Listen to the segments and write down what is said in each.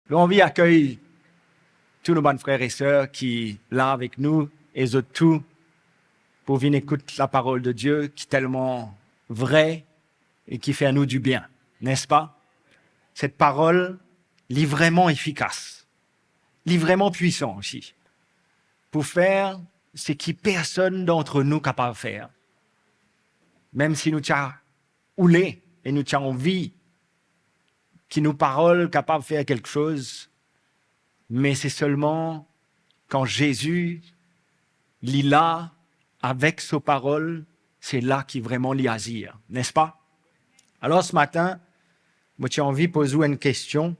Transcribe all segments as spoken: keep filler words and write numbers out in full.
Nou anvi akey tou nou bann frer e ser ki la avek nou e zot tou pou vinn ekout laparol de Die ki telman vre e ki fer nou dibien, nespa? Set parol, li vreman efikas, li vreman pwisan osi pou fer seki personn dantre nou kapav fer. Mem si nou ti a oule e nou ti a anvi ki nou parol kapav fer kelksoz, me se selman kan Zezi, li la avek so parol, se la ki vreman li azir, nespa? Alor, se matin, mo ti anvi poz ou enn kestion.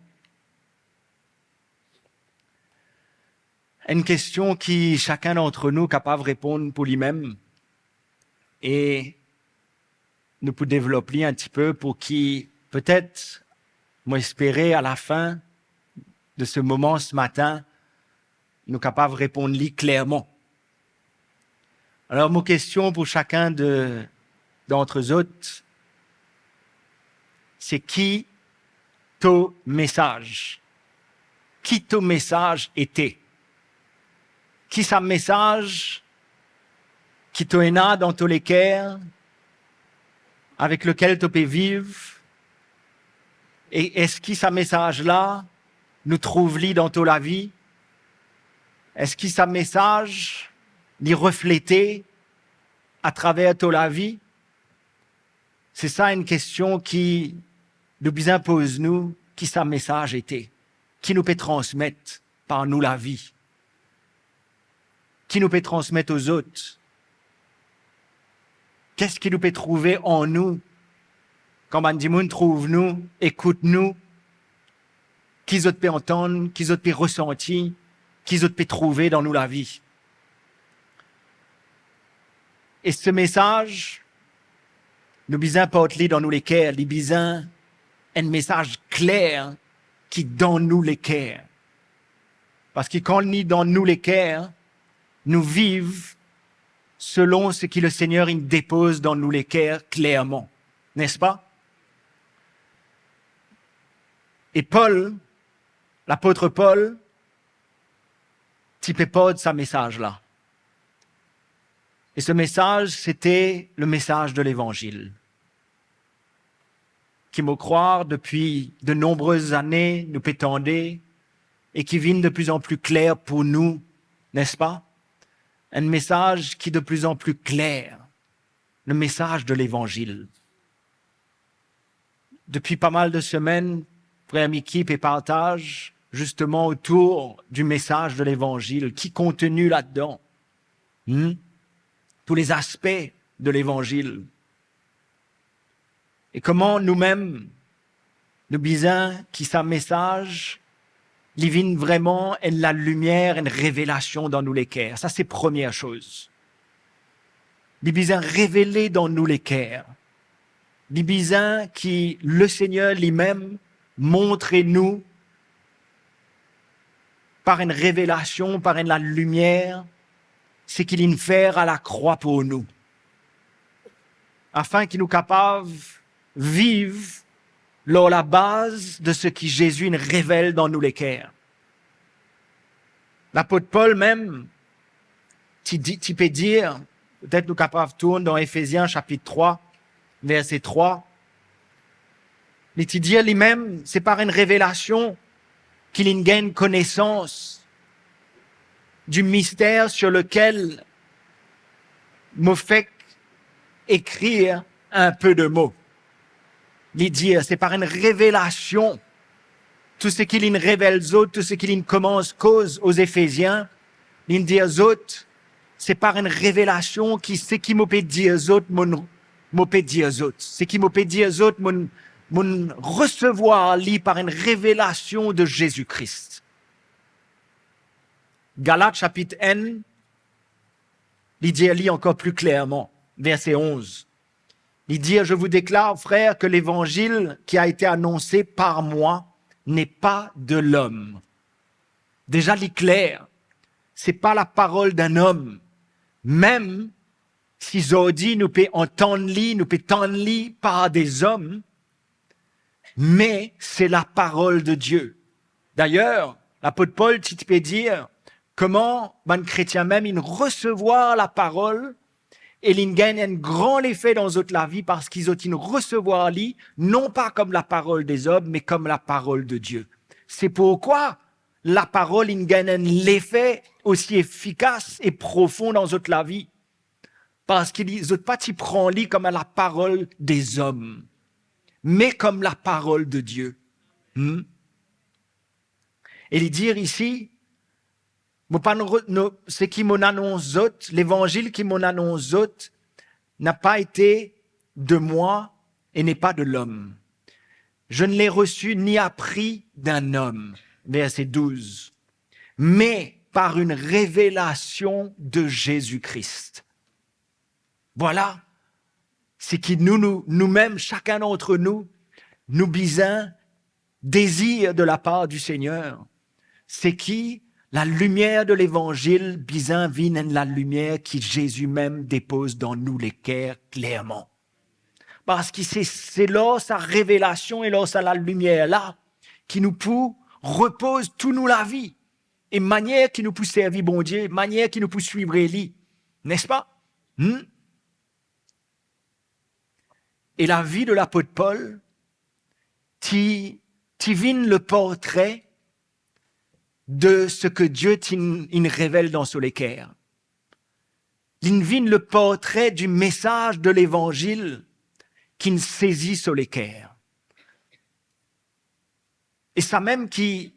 Enn kestion ki sakenn dantre nou kapav reponn pou limem, e nou pou devlop li enn tipe pou ki, petet, mo espere, alafin de se moman se matin, nou kapav reponn li klerman. Alor, mo kestion pou sakenn de, dantre zot, se ki to mesaz? Ki to mesaz ete? Ki sa mesaz ki to ena dan to leker, avek lekel to pe viv? E eski sa mesaz la, nou trouv li dan to lavi? Eski sa mesaz, li reflete atraver to lavi? Se sa enn kestion ki nou bizin poz nou, ki sa mesaz ete, ki nou pe transmet par nou lavi, ki nou pe transmet o zot. Kiski nou pe trouve an nou, kan bann dimoun trouv nou, ekout nou, ki zot pe antann, ki zot pe resanti, ki zot pe trouve dan nou lavi? E se mesaz, nou bizin port li dan nou leker, li bizin enn mesaz kler ki dan nou leker. Parski kan li dan nou leker, nou viv selon seki Lesegner inn depoz dan nou leker klerman, nespa? E Pol, lapot Pol, ti pe port sa mesaz la. E se mesaz, sete le mesaz de Levanzil, ki, mo krwar, depi de nonbre zane, nou pe tande e ki vinn de pli an pli kler pou nou, nespa? Enn mesaz ki de pli an pli kler, le mesaz de Levanzil. Depi pa mal de semenn, frer Miki pe partaz zisteman otour di mesaz de Levanzil, ki konteni ladan, hmm? Tou le zaspe de Levanzil. E kouma noumem, nou bizin ki sa mesaz, li vinn vreman enn lalimier, enn revelasion dan nou leker. Sa se premie soz. Li bizin revele dan nou leker. Li bizin ki Lesegner limem montre nou par enn revelasion, par enn lalimier, seki linn fer alakrwa pou nou, afin ki nou kapav viv lor labaz de seki Zezi inn revel dan nou leker. Lapot Pol mem ti di, ti pe dir, petet nou kapav tourn dan Efezien sapit trwa, verse trwa, li ti dir limem, se par enn revelasion ki linn gagn konesans di mister sur lekel mo fek ekrir inpe de mo. Li dir, se par enn revelasion, tou seki linn revel zot, tou seki linn koumans koz o Efezien, linn dir zot, se par enn revelasion ki seki mo pe dir zot, mo, mo pe dir zot. Seki mo pe dir zot, mo, mo resevwar li par enn revelasion de Zezi Kris. Galat sapit enn, li dir li ankor pli klerman, verse onz. Li dir, je vous déclare, frères, que l'évangile qui a été annoncé par moi n'est pas de l'homme. Deza, li kler, se pa laparol d'enn om. Mem si zordi nou pe antann li, nou pe tann li par de zom, me se laparol de Die. Dayer, lapot Pol ti, ti pe dir kouma bann kretien mem inn resevwar laparol e linn gagn enn gran lefe dan zot lavi, parski zot inn resevwar li non pa kom laparol dezom, me kom laparol de Die. Se pourkwa laparol inn gagn enn lefe osi efikas e profon dan zot lavi, parski li, zot pa ti pran li kom laparol dezom, me kom laparol de Die. Hmm? E li dir isi, mo pa, seki mo anons zot, levanzil ki mo anons zot, n'a pas été de moi et n'est pas de l'homme. Je ne l'ai reçu ni appris d'un homme. Verset douze. Mais par une révélation de Jésus-Christ. Vwala seki nou, nou, nou mem, sakenn dant nou, nou bizin dezir de lapar di Segner, seki lalimier de levanzil bizin vinn enn lalimier ki Zezi mem depoz dan nou leker klerman. Parski se, se lor sa revelasion e lor sa lalimier la ki nou pou repoz tou nou lavi, e manier ki nou pou servi Bondie, manier ki nou pou swiv li, nespa? Hmm? E lavi de lapot Pol ti, ti vinn le portre de seki Die ti, inn revel dan so leker. Linn vinn le portre di mesaz de levanzil ki'nn sezi so leker. E samem ki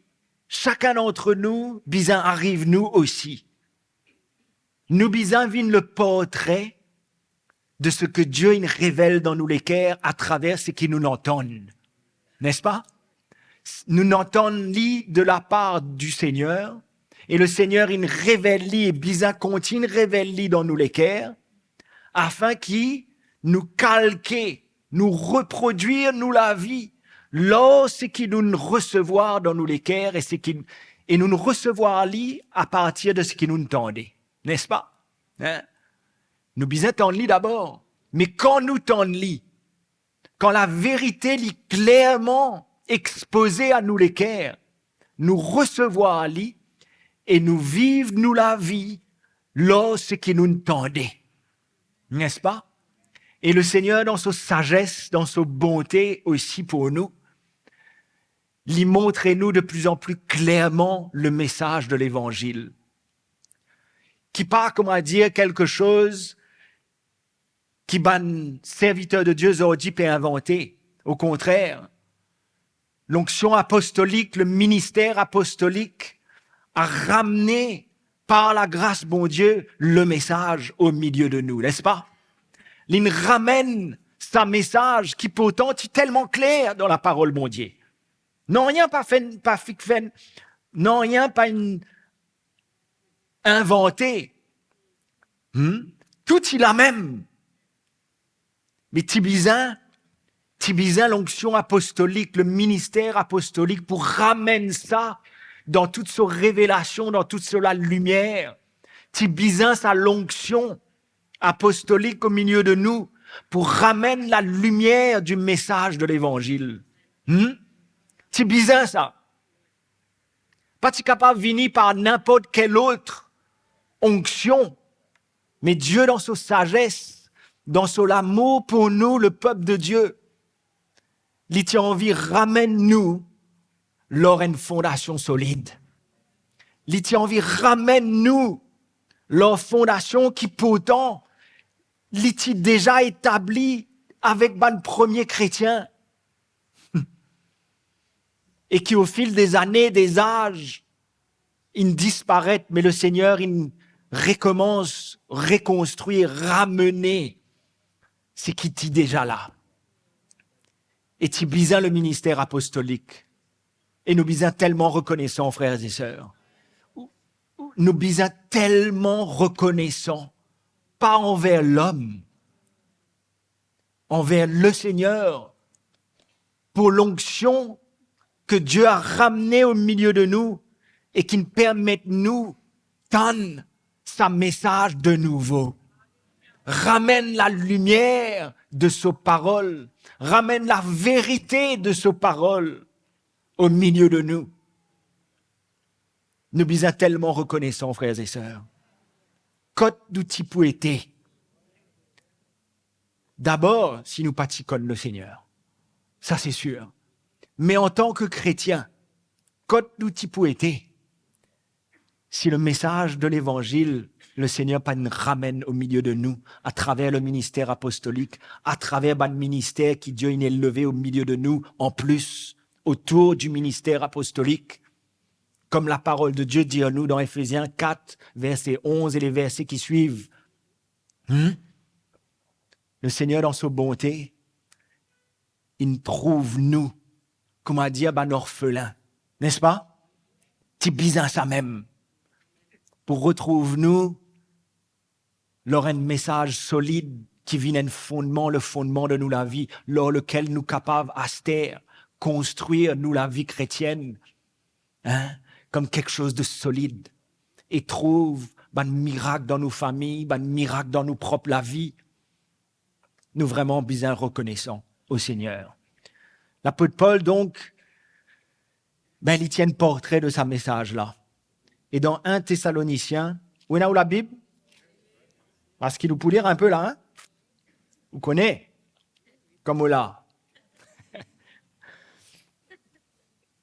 sakenn dant nou bizin ariv nou osi. Nou bizin vinn le portre de seki Die inn revel dan nou leker atraver seki nou antann, nespa? Nou'nn antann li de lapar di Segner, e Lesegner inn revel li e bizin kontign revel li dan nou leker, afin ki nou kalke, nou reprodwir nou lavi lor seki nou'nn resevwar dan nou leker e seki, e nou'nn resevwar li apartir de seki nou'nn tande, nespa? Hein? Nou bizin tann li dabor. Me kan nou tann li, kan laverite li klerman expoze a nou leker, nou resevwar li e nou viv nou lavi lor seki nou'nn tande, nespa? E Lesegner, dan so sazes, dan so bonte osi pou nou, li montre nou de pli an pli klerman le mesaz de levanzil, ki pa, kouma dir, kelke soz ki bann serviter de Die zordi pe invante. Okontrer, lonksion apostolik, le minister apostolik a ramne par lagras Bondie le mesaz o milie de nou, nespa? Linn ramenn sa mesaz ki pourtan ti telman kler dan laparol Bondie. Nanye pa finn, pa fik finn, nanye pa inn invante. Hmm? Tou ti lamem. Me ti bizin, ti bizin lonksion apostolik, le minister apostolik pou ramenn sa dan tout so revelasion, dan tout so lalimier. Ti bizin sa lonksion apostolik o milie de nou pou ramenn lalimier di mesaz de levanzil. Hmm? Ti bizin sa. Pa ti kapav vini par ninport kel lot onksion, me Die dan so sazes, dan so lamour pou nou, lepep de Die, li ti anvi ramenn nou lor enn fondasion solid. Li ti anvi ramenn nou lor fondasion ki pourtan li ti deza etabli avek bann premie kretien. E ki o fil de zane, de zaz, inn disparet, me Lesegner inn rekomans, rekonstrir, ramene seki ti deza la. E ti bizin le minister apostolik. E nou bizin telman rekonesan, frer e ser. Nou bizin telman rekonesan, pa anver lom, anver Lesegner, pou lonksion ke Die a ramne o milie de nou e ki'nn permet nou tann sa mesaz de nouvo. Ramenn lalimier de so parol, ramenn laverite de so parol o milie de nou. Nou bizin telman rekonesan, frer e ser. Kot nou ti pou ete? Dabor, si nou pa ti konn Lesegner. Sa, se sir. Me antan ki kretien, kot nou ti pou ete? Si lemesaz de levanzil, Lesegner pa'nn ramenn o milie de nou, atraver leminister apostolik, atraver bann minister ki Dieu inn eleve o milie de nou, anplis, otour di minister apostolik, kouma laparol de Dieu dir nou dan Efezien kat, verse onz e le verse ki swiv. Hmm? Lesegner, dan so bonte, inn trouv nou, kouma dir, bann orfelin, nespa? Ti bizin sa mem, pou retrouv nou lor enn mesaz solid ki vinn enn fondman, lefondman de nou lavi, lor lekel nou kapav aster konstrir nou lavi kretienn, hein, kouma kiksoz de solid, e trouv bann mirak dan nou fami, bann mirak dan nou prop lavi. Nou vreman bizin rekonesan o Segner. Lapot Pol, donk, be, li ti enn portre de sa mesaz la. E dan enn Tesalonisien, ou ena ou Labib? Parski nou pou lir enpe la, hein? Ou kone? Kouma la.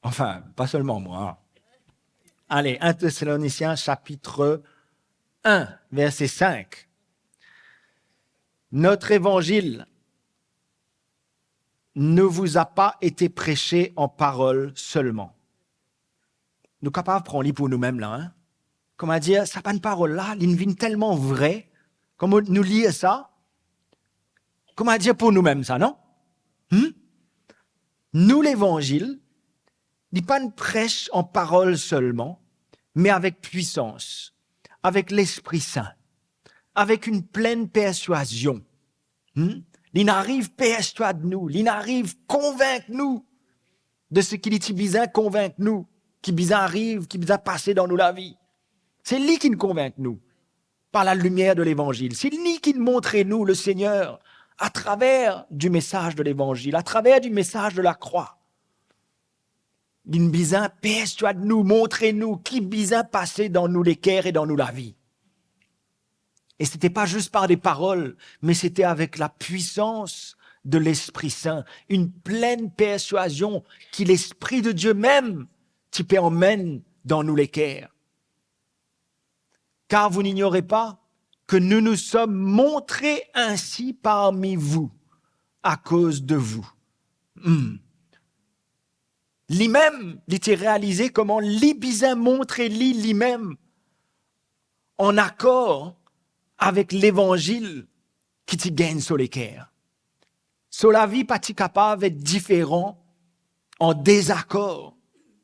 Anfin, pa selman mwa, hein. Ale, enn Tesalonisien, sapit enn, verse sink. Notre évangile ne vous a pas été prêché en parole seulement. Nou kapav pran li pou noumem la, hein? Kouma dir, sa bann parol la, linn vinn telman vre, kouma nou lir sa, kouma dir, pou noumem sa, non? Hmm? Nou levanzil, li pa'nn pres an parol selman, me avek pwisans, avek Lespri Sin, avek enn plen perswazion. Hmm? Linn ariv perswad nou, linn ariv konvink nou de seki li ti bizin konvink nou, ki bizin ariv, ki bizin pase dan nou lavi. Se li ki'nn konvink nou par lalimier de levanzil. Se li ki'nn montre nou Lesegner atraver di mesaz de levanzil, atraver di mesaz de lakrwa. Linn bizin perswad nou, montre nou ki bizin pase dan nou leker e dan nou lavi. E sete pa zis par de parol, me sete avek lapwisans de Lespri Sin, enn plen perswazion ki Lespri de Dieu mem ti pe anmenn dan nou leker. Car vous n'ignorez pas que nous nous sommes montrés ainsi parmi vous, à cause de vous. Hmm. Limem, li ti realize kouma li bizin montre li, limem, an akor avek levanzil ki ti gagn so leker. So lavi pa ti kapav et diferan, an dezakor,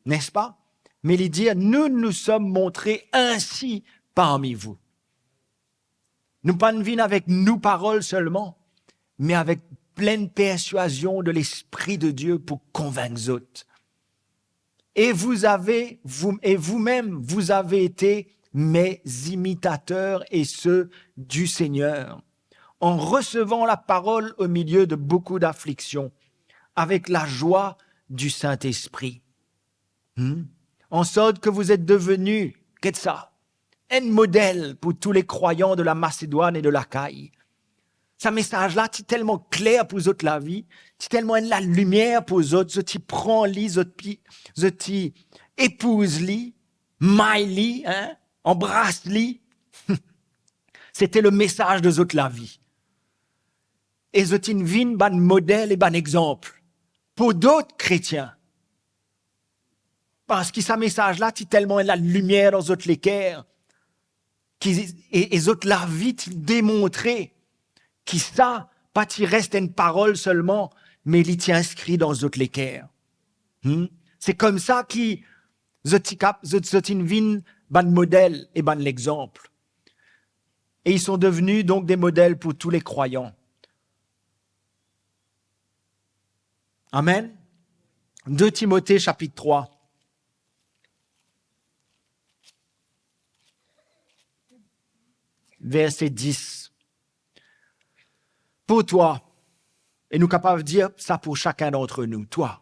nespa? Me li dir, nous nous sommes montrés ainsi parmi vous. Nou pa'nn vinn avek nou parol selman, me avek plen perswazion de Lespri de Dieu pou konvink zot. Et vous avez, vous, et vous-même, vous avez été mes imitateurs et ceux du Seigneur, en recevant la parole au milieu de beaucoup d'afflictions, avec la joie du Saint-Esprit. Hmm? En sorte que vous êtes devenus, get sa, enn model pou tou le krwayan de la Masedwann e de Lakay. Sa mesaz la ti telman kler pou zot lavi, ti telman enn lalimier pou zot, zot ti pran li, zot pi-, zot ti epouz li, may li, hein, anbras li. Sete lemesaz de zot lavi. E zot inn vinn bann model e bann exanp pou dot kretien. Parski sa mesaz la ti telman enn lalimier dan zot leker, ki, e, e zot lavi ti demontre ki sa pa ti res enn parol selman, me li ti inskri dan zot leker. Hmm? Se koumsa ki zot ti kap-, zot, zot inn vinn bann model e bann lexanp. Et ils sont devenus donc des modèles pour tous les croyants. Amen. Deux Timothée chapitre trois, verset dix. Pour toi, e nou kapav dir sa pou sakenn d'antre nou, twa,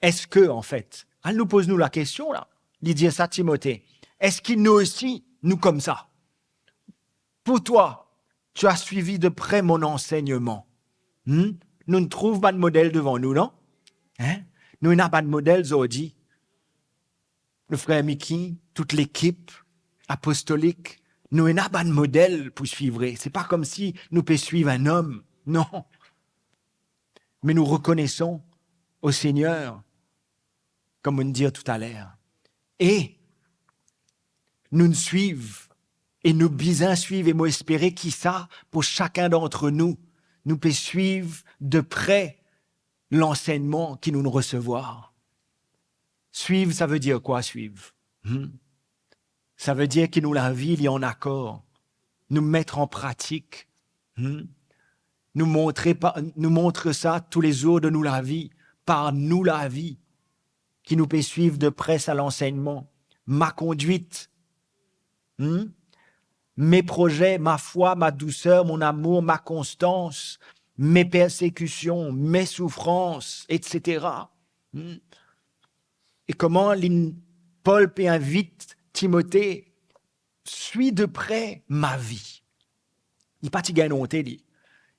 eski, anfet, al nou poz nou lakestion la, Li dir sa Timote, eski nou osi, nou koumsa? Pour toi, tu as suivi de près mon enseignement. Hmm? Nou'nn trouv bann model devan nou, non? Hein? Nou ena bann model zordi. Le frer Mickey, tout lekip apostolik, nou ena bann model pou swiv. Se pa koumsi nou pe swiv enn om, non. Me nou rekonesan o Segner, kouma mo'nn dir toutaler. E nou'nn swiv, e nou bizin swiv, e mo espere ki sa, pou sakenn d'ant nou, nou pe swiv de pre lansegnman ki nou'nn resevwar. Swiv, sa ve dir kwa, swiv? Hmm? Sa ve dir ki nou lavi, li an akor. Nou met an pratik. Hmm? Nou montre pa, nou montre sa toulezour de nou lavi, par nou lavi, ki nou pe swiv de pre sa lansegnman. Ma kondwit, hmm? Mes projets, ma foi, ma douceur, mon amour, ma constance, mes persécutions, mes souffrances, et cetera. Hmm? E kouma li, Pol pe invit Timote, suis de près ma vie. Li pa ti gagn onte, li.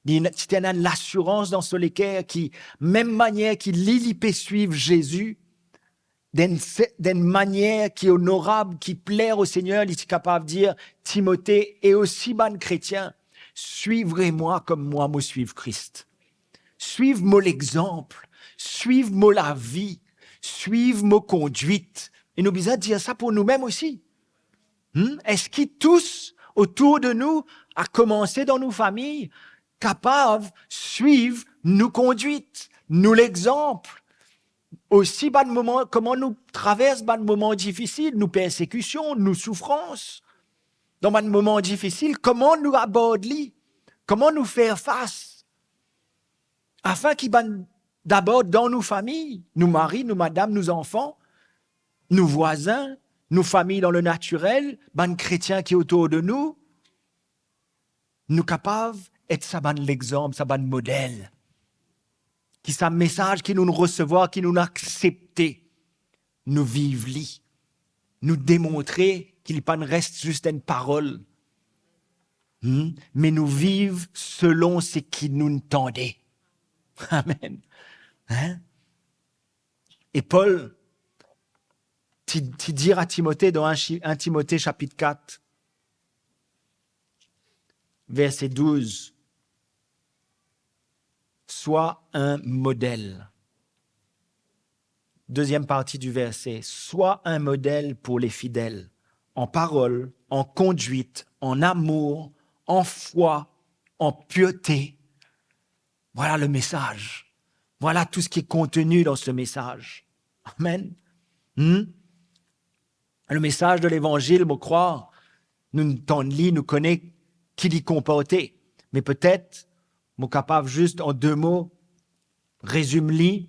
Li ti ena enn lasirans dan so leker ki, mem manier ki li, li pe swiv Zezi, dan se-, dan manier ki onorab, ki pler o Segner, li ti kapav dir Timote e osi bann kretien, suivez-moi comme moi, mo swiv Kris. Swiv mo lexanp, swiv mo lavi, swiv mo kondwit. E nou bizin dir sa pou noumem osi. Hmm? Eski tous otour de nou, a koumanse dan nou fami, kapav swiv nou kondwit, nou lexanp? Osi bann moman, kouma nou travers bann moman difisil, nou persekision, nou soufrans. Dan bann moman difisil, kouma nou abord li? Kouma nou fer fas? Afin ki bann, dabor dan nou fami, nou mari, nou madam, nou zanfan, nou vwazin, nou fami dan le natirel, bann kretien ki otour de nou, nou kapav et sa bann lexanp, sa bann model. Ki sa mesaz ki nou resevwar, ki nou aksepte, nou viv li, nou demontre ki li pa res zis enn parol. Hmm? Me nou viv selon seki nou tande. Amen. Hein? E Pol ti, ti dir a Timote dan enn Chi-, enn Timote sapit kat, verse douz, sois un modèle. Deuxième partie du verset, sois un modèle pour les fidèles, en parole, en conduite, en amour, en foi, en pureté. Voilà le message. Voilà tout ce qui est contenu dans ce message. Amen. Hmm? Le mesaz de levanzil, mo krwar, nou tann li, nou kone ki li konporte. Me petet, mo kapav zis an de mo rezim li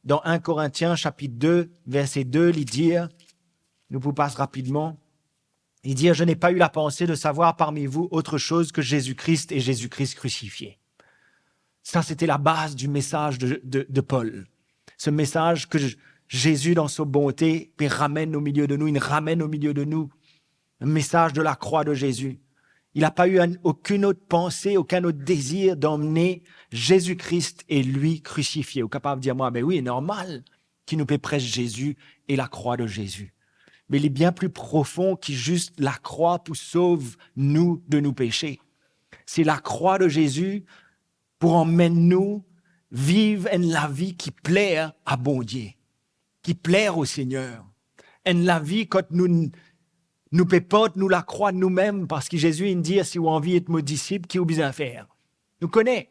dan enn Korintien sapit de, verse de, li dir, nou pou pas rapidman, li dir, je n'ai pas eu la pensée de savoir parmi vous autre chose que Jésus-Christ et Jésus-Christ crucifié. Ça, c'était la base du message de, de, de Paul. Ce message que J-, Jésus, dans sa bonté, pe ramenn au milieu de nous, il ramène au milieu de nous le message de la croix de Jésus. Il n'a pas eu un, aucune autre pensée, aucun autre désir d'emmener Jésus-Christ et lui crucifié. Ou kapav dir mwa, me wi, normal ki nou pe pres Zezi e lakrwa de Zezi. Me li bien pli profon ki zis lakrwa pou sov nou de nou pese. Se lakrwa de Zezi pou amenn nou viv enn lavi ki pler a Bondie, ki pler o Segner. Enn lavi kot nou, nou pe port nou lakrwa noumem, parski Zezi inn dir, "Si ou anvi et mo disip, ki ou bizin fer?" Nou kone,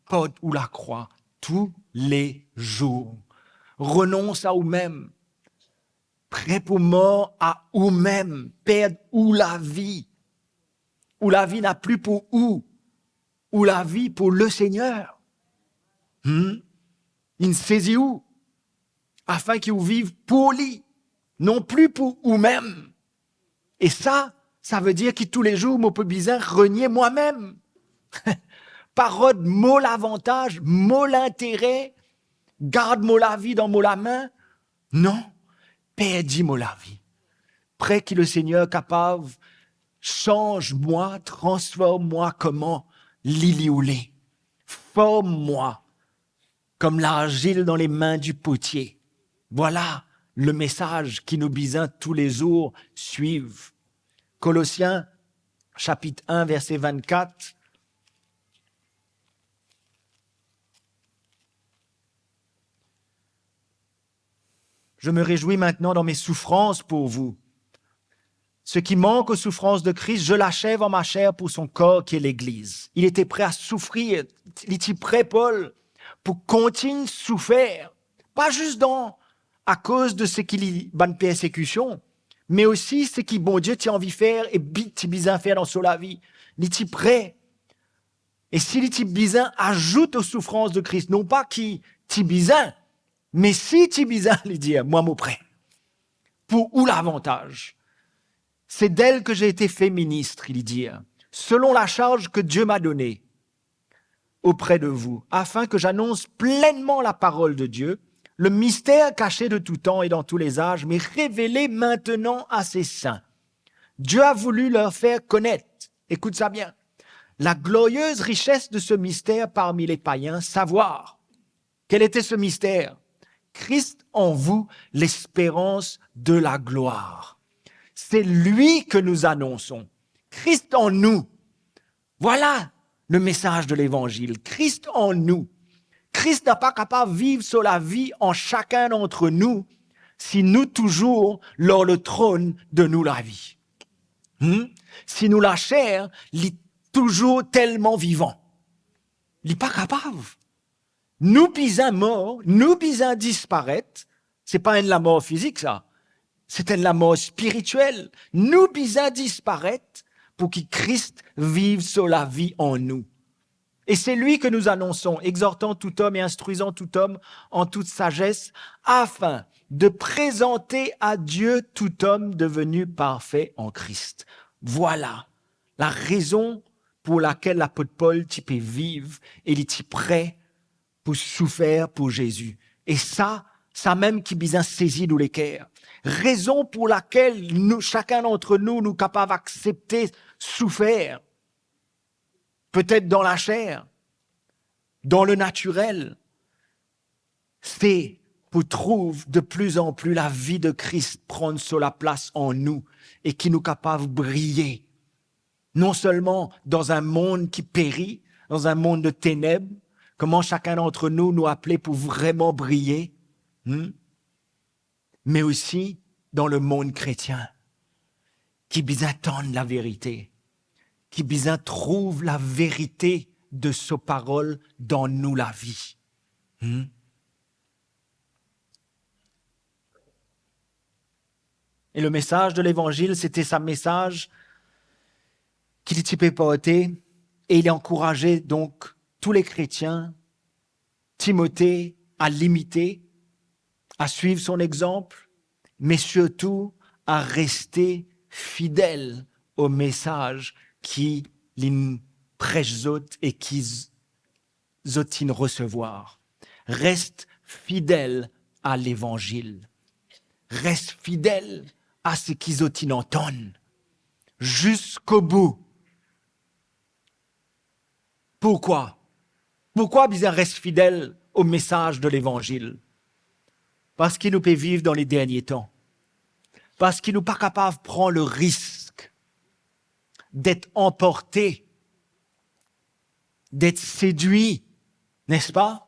port ou lakrwa toulezour. Renons a oumem. Pre pou mor a oumem, perd ou lavi. Ou lavi napa pli pou ou. Ou lavi pou Lesegner. Hmm? Inn sezi ou, afin ki ou viv pou li, non pli pou oumem. E sa, sa ve dir ki toulezour mo pe bizin renie mwamem. Pa rod mo lavantaz, mo lintere, gard mo lavi dan mo lame. Non, perdi mo lavi. pre ki Lesegner kapav sanz mwa, transform mwa kouma li, li oule. Form mwa kom larzil dan lame di potie. Vwala lemesaz ki nou bizin toulezour swiv. Kolosien, sapit enn, verse vennkat. Je me réjouis maintenant dans mes souffrances pour vous. Ce qui manque aux souffrances de Christ, je l'achève en ma chair pour son corps qui est l'Église. Il était prêt à souffrir, li ti pre, Pol, pou kontign soufer, pa zis dan, akoz de seki li, bann persekision, me osi seki Bondie ti anvi fer e bi-, ti bizin fer dan so lavi. Li ti pre. E si li ti bizin azout aux souffrances de Christ, non pa ki ti bizin, me si ti bizin, li dir, mwa mo pre. Pour ou l'avantage. C'est d'elle que j'ai été fait ministre, li dir, selon la charge que Dieu m'a donnée auprès de vous, afin que j'annonce pleinement la parole de Dieu, le mystère caché de tout temps et dans tous les âges, mais révélé maintenant à ses saints. Dieu a voulu leur faire connaître, écoute ça bien, la glorieuse richesse de ce mystère parmi les païens, savoir. Quel était ce mystère ? Christ en vous, l'espérance de la gloire. C'est lui que nous annonçons. Christ en nous. Vwala lemesaz de Levanzil. Christ en nous. Christ napa kapav viv so lavi an sakenn d'antre nou si nou touzour lor letronn de nou lavi. Hmm? Si nou laser, li touzour telman vivan. Li pa kapav. Nou bizin mor, nou bizin disparet. Se pa enn lamor fizik sa. Se enn lamor spiritiel. Nou bizin disparet pou ki Kris viv so lavi an nou. Et c'est lui que nous annonçons, exhortant tout homme et instruisant tout homme en toute sagesse, afin de présenter à Dieu tout homme devenu parfait en Christ. Vwala larezon pou lakel lapot Pol ti pe viv e li ti pre pou soufer pou Zezi. E sa, samem ki bizin sezi nou leker. Rezon pou lakel nou, sakenn d'antre nou, nou kapav aksepte soufer, petet dan laser, dan le natirel, se pou trouv de pli an pli lavi de Kris pran so laplas an nou e ki nou kapav briye, non selman dan enn mond ki peri, dan enn mond de teneb, kouma sakenn d'antre nou, nou apele pou vreman briye, hmm? Me osi dan lemond kretien, ki bizin tann laverite, ki bizin trouv laverite de so parol dan nou lavi. Hmm? E lemesaz de Levanzil, sete sa mesaz ki li ti pe porte, e li ankouraze donk tou le kretien, Timote, a limite, a swiv son exanp, me sirtou a reste fidel o mesaz ki linn pres zot e ki z-, zot inn resevwar. Res fidel a Levanzil. Res fidel a seki zot inn antann. Ziskobou. Pourkwa? Pourkwa bizin res fidel o mesaz de Levanzil? Parski nou pe viv dan le dernie tan. Parski nou pa kapav pran le risk det anporte, det sedwi, nespa?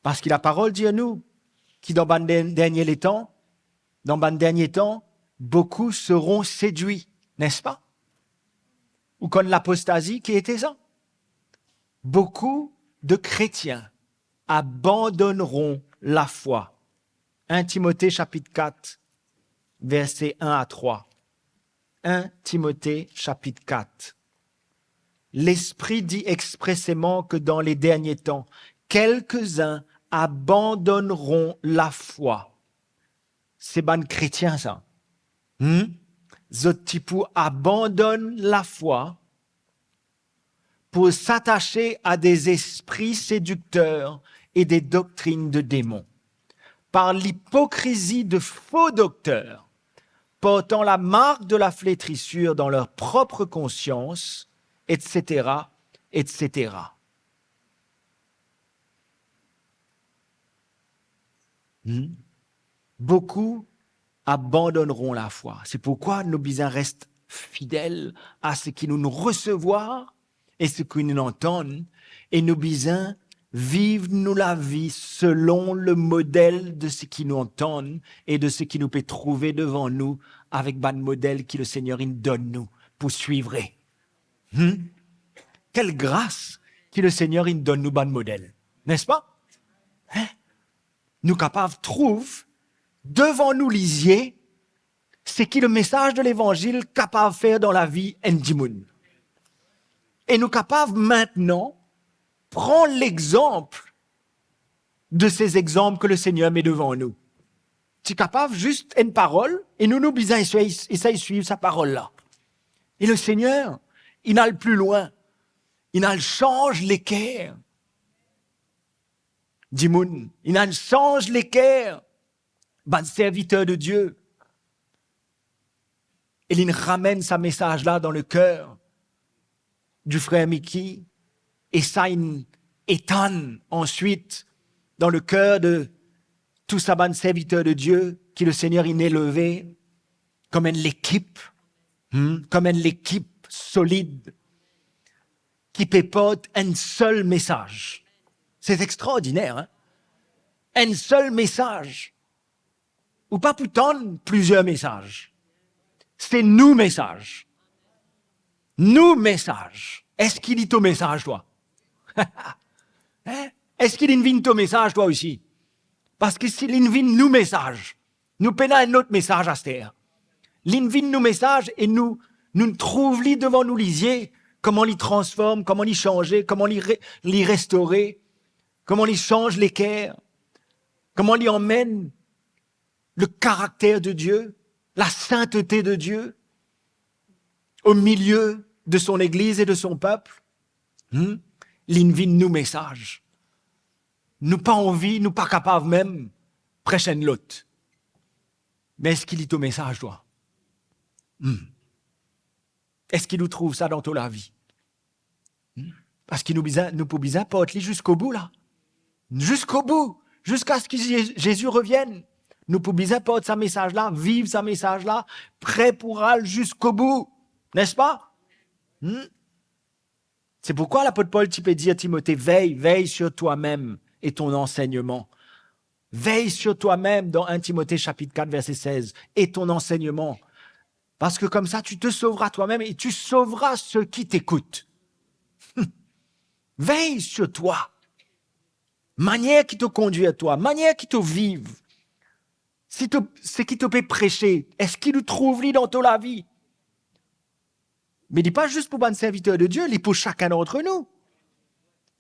Parski laparol dir nou ki dan bann der-, dernie letan, dan bann dernie tan, beaucoup seront séduits, n'est-ce pas? Ou konn lapostazi ki ete sa? Beaucoup de chrétiens abandonneront la foi. Enn Timote sapit kat, verse enn a trwa. Enn Timote sapit kat. Lespri dir expreseman ki dan le dernie tan, kelkezin abandonneron lafwa. Se bann kretien sa. Hmm? Zot ti pou abandonn lafwa pour s'attacher à des esprits séducteurs et des doctrines de démons, par l'hypocrisie de faux docteurs portant la marque de la flétrissure dans leur propre conscience, et cetera, et cetera. Hmm? Beaucoup abandonneront la foi. Se pourkwa nou bizin res fidel a seki nou, nou resevwar e seki nou antann, e nou bizin viv nou lavi selon le model de seki nou antann e de seki nou pe trouve devan nou avek bann model ki Lesegner inn donn nou pou swivre. Hmm? Kel gras ki Lesegner inn donn nou bann model, nespa? Hein? Nou kapav trouv devan nou lizie seki lemesaz de levanzil kapav fer dan lavi enn dimoun. E nou kapav mintnan pran lexanp de se exanp ke Lesegner met devan nou. Ti kapav zis enn parol, e nou, nou bizin esey, esey swiv sa parol la. E Lesegner, inn al pli lwin, inn al sanz leker dimoun, inn al sanz leker bann serviter de Die. E linn ramenn sa mesaz la dan leker di frer Mickey, e sa inn etann answit dan leker de tou sa bann serviter de Die ki Lesegner inn eleve kom enn lekip, hmm, kom enn lekip solid ki pe port enn sel mesaz. Se extraordiner, hein? Enn sel mesaz. Ou pa pou tann plizier mesaz. Se nou mesaz. Nou mesaz. Eski li to mesaz, twa? Hein? Eski linn vinn to mesaz, twa osi? Parski si linn vinn nou mesaz, nou pena enn lot mesaz aster. Linn vinn nou mesaz e nou, nou trouv li devan nou lizie, kouma li transform, kouma li sanze, kouma li re-, li restore, kouma li sanz leker, kouma li amenn le caractère de Dieu, la sainteté de Dieu au milieu de son église et de son peuple. Hmm? Linn vinn nou mesaz. Nou pa anvi, nou pa kapav mem pres enn lot. Me eski li to mesaz, twa? Hmm. Eski nou trouv sa dan to lavi? Hmm? Parski nou bizin, nou pou bizin port li ziskobou la. Ziskobou, ziska ski Ze-, Zezi revienn. Nou pou bizin port sa mesaz la, viv sa mesaz la, pre pou al ziskobou, nespa? Hmm? Se pourkwa lapot Pol ti pe dir Timote, "Veille, veille sur toi-même et ton enseignement." Veille sur toi-même, dan enn Timote sapit kat verse sez, et ton enseignement. Parce que comme ça, tu te sauveras toi-même et tu sauveras ceux qui t'écoutent. Veille sur toi. Manier ki to kondwir twa, manier ki to viv. Si to, seki to pe prese, eski nou trouv li dan to lavi? Me li pa zis pou bann serviter de Die, li pou sakenn dantre nou.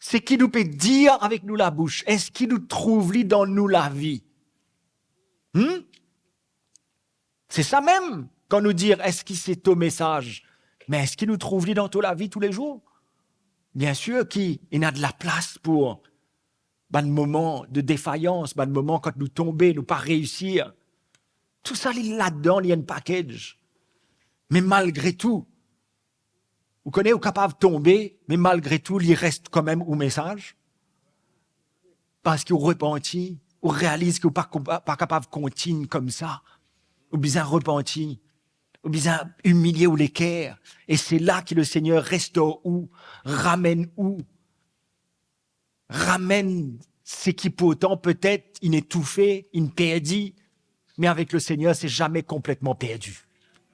Seki nou pe dir avek nou labous, eski nou trouv li dan nou lavi? Hmm? Se sa mem, kan nou dir, "Eski se to mesaz?" Me eski nou trouv li dan to lavi toulezour? Biensir ki ena de laplas pou bann moman de defayans, bann moman kan nou tonbe, nou pa reisir. Tou sa li ladan, li enn package. Me malgre tou, ou kone, ou kapav tonbe, me malgre tou, li res kanmem ou mesaz. Parski ou repanti, ou realiz ki ou pa, pa, pa kapav kontign koumsa. Ou bizin repanti, ou bizin imilie ou leker. E se la ki Lesegner restor ou, ramenn ou, ramenn seki pourtan petet inn etoufe, inn perdi, me avek Lesegner, se zame konpletman perdi.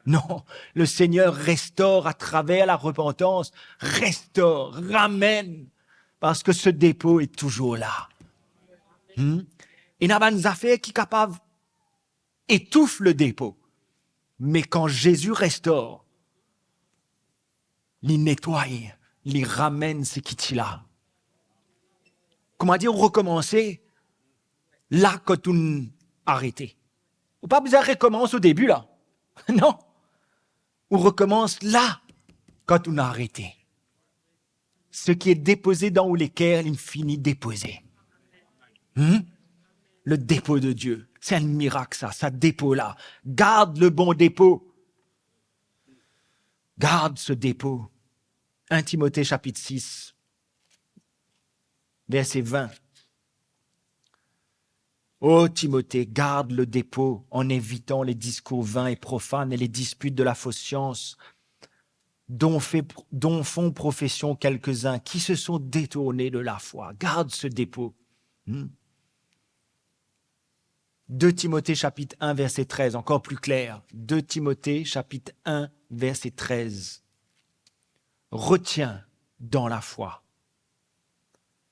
Non, Lesegner restor atraver larepantans, restor, ramenn, parski se depo est toujours là. Hmm? Ena bann zafer ki kapav etouf le depo. Me kan Zezi restor, li netway, li ramenn seki ti la. Koumadir ou rekomanse la kot ou'nn arete. Ou pa bizin rekomans o debi la. Non. Ou rekomans la kot ou'nn arete. Seki depoze dan ou leker, li fini depoze. Hmm? le dépôt de Dieu. Se enn mirak sa, sa depo la. Gard le bon depo. Gard ce dépôt. Un Timote chapitre six, verset vingt. Ô Timote, garde le dépôt en évitant les discours vains et profanes et les disputes de la fausse science, dont fait, dont font profession quelques-uns qui se sont détournés de la foi. Garde ce dépôt. Hmm. Deux Timothée chapitre un, verset treize, encore plus clair. Deux Timothée chapitre un, verset treize. Retiens dans la foi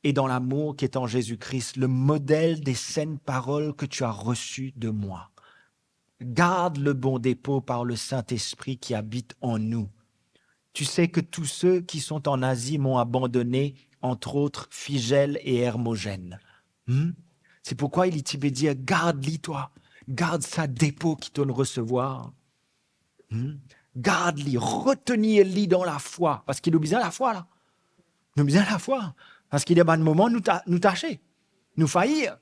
et dans l'amour qui est en Jésus-Christ, le modèle des saines paroles que tu as reçues de moi. Garde le bon dépôt par le Saint-Esprit qui habite en nous. Tu sais que tous ceux qui sont en Asie m'ont abandonné, entre autres Phygèle et Hermogène. Hmm? Se pourkwa li ti pe dir, gard li twa, gard sa depo ki to'nn resevwar. Hmm? Gard li, retenir li dan lafwa, parski nou bizin lafwa la. Nou bizin lafwa, parski dan bann moman nou ta-, nou tase, nou fayir.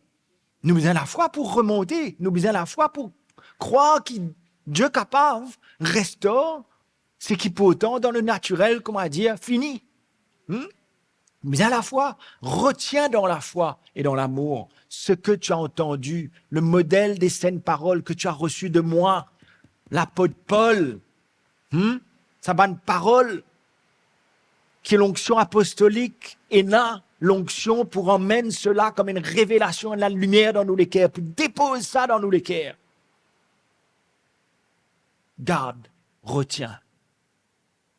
Nou bizin lafwa pou remonte, nou bizin lafwa pou krwar ki Die kapav restor seki pourtan dan le natirel, kouma dir, fini. Hmm? Bizin lafwa, retiens dans la foi et dans l'amour ce que tu as entendu, le modèle des saines paroles que tu as reçues de moi, lapot Pol. Hmm? Sa bann parol ki lonksion apostolik ena, lonksion pou amenn sela kom enn revelasion, enn lalimier dan nou leker, pou depoz sa dan nou leker. Garde, retiens.